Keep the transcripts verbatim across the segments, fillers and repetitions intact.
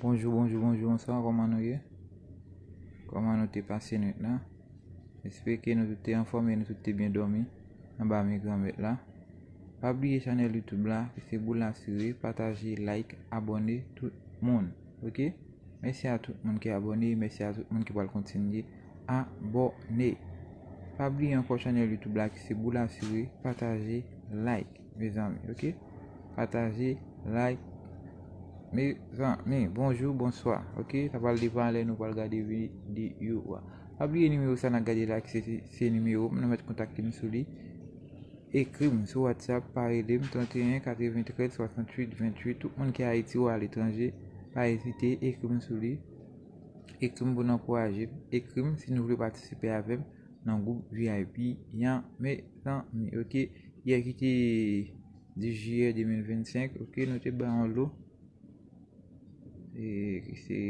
Bonjou, bonjou, bonjou, bonswa, kòman nou ye? Kòman nou te pase nwit la? Espere ke nou tout te anfòm e nou tout te byen dòmi anba men Granmèt la. Pa bliye chanèl YouTube la, ki se Boul Asire, pataje, like, abòne, tout moun, oke? Mèsi a tout moun ki abòne, mèsi a tout moun ki pral kontinye abòne. Pa bliye ankò chanèl YouTube la, ki se Boul Asire, pataje, like, mezanmi, oke? Pataje, like, mezanmi, bonjou, bonswa, oke? Sa pral depann lè nou pral gade videyo a. Pa bliye nimewo sa n ap gade la, ki se, se nimewo m, nou mèt kontakte m sou li. Ekri m sou WhatsApp, pa rele m, trannteyen katreventrèz swasanntuit venntuit. Tout moun ki Ayiti ou aletranje, pa ezite, ekri m sou li. Ekri m pou n ankouraje m. Ekri m si nou vle patisipe avè m nan gwoup V I P an, mezanmi, oke? Yè ki te dis jiyè de mil vennsenk, oke, nou te bay yon lo. E, ki se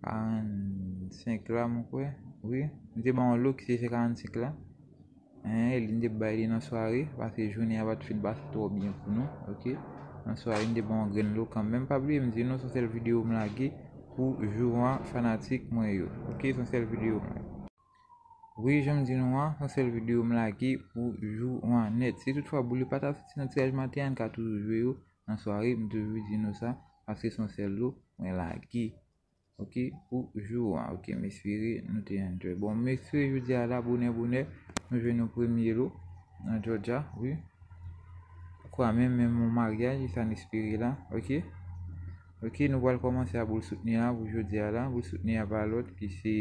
karannsenk la, mwen kwè. Wi, nou te bay yon lo ki se, se karannsenk la. Hein, li te bay li nan sware, paske jounen an pa t fin pase twò byen pou nou, oke? Nan sware, m te bay yon grenn lo kanmenm. Pa bliye m di nou, se yon sèl videyo m lage pou jou an, fanatik mwen yo. Oke, se yon sèl videyo m lage. Wi, jan m di nou an, se yon sèl videyo m lage pou jou an nèt. Si toutfwa boul yo pa ta soti nan tiraj maten an, n ka toujou jwe yo nan sware, m toujou di nou sa, paske se yon sèl lo mwen lage. Oke, pou jou an, oke, m espere nou te enjoy. Bon, m espere jodi a la, bonè, bonè, nou jwenn yon premye lo nan Georgia, wi. Kwa menm, menm yon maryaj, sa n espere la, oke. Oke, nou pral kòmanse a boul soutni a pou jodi a la. Boul soutni a pa lòt ki se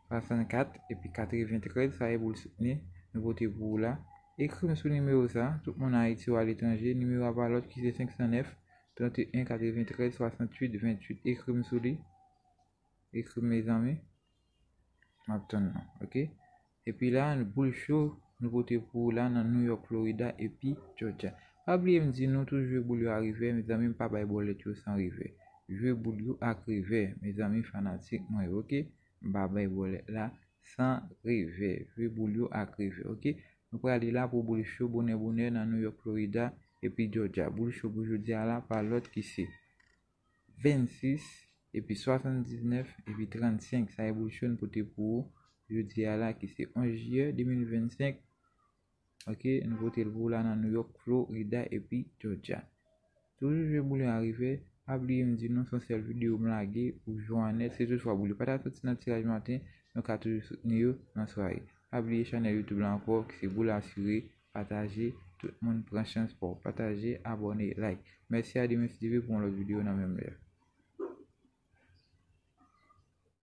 swasannkat epi katreventrèz, sa e boul soutni nou pote pou ou la. Ekri m sou nimewo sa, tout moun Ayiti ou aletranje, nimewo a pa lòt ki se senk san nèf, trannteyen katreventrèz swasanntuit venntuit. Ekri m sou li. Ekri m, mezanmi. M ap tann nou, oke? Epi la, boul cho nou pote pou ou la nan New York, Florida epi Georgia. Pa bliye m di nou tou jwe boul yo ak revè, mezanmi, m pa bay bòlèt yo san revè. Jwe boul yo ak revè, mezanmi, fanatik mwen yo, oke? M pa bay bòlèt la san revè. Jwe boul yo ak revè, oke? Nou prale la pou boul cho bonè bonè nan New York, Florida epi Georgia. Boul cho pou jodi a la pa lòt ki se vennsis, epi swasanndiznèf, epi trannsenk. Sa e boul cho n pote pou ou jodi a la, ki se onz jiyè de mil vennsenk. Oke, nou pote l pou ou la nan New York, Florida, epi Georgia. Toujou jwe boul yo ak revè. Pa bliye m di nou, se yon sèl videyo m lage pou jou an nèt. Si toutfwa boul yo pa ta soti nan tiraj maten, nou ka toujou soutni yo nan sware. Pa bliye chanèl YouTube la ankò, ki se Boul Asire. Pataje, tout moun pran chans pa w. Pataje, abòne, like. Mèsi a Demen si Dye vle pou yon lòt videyo nan menm lè.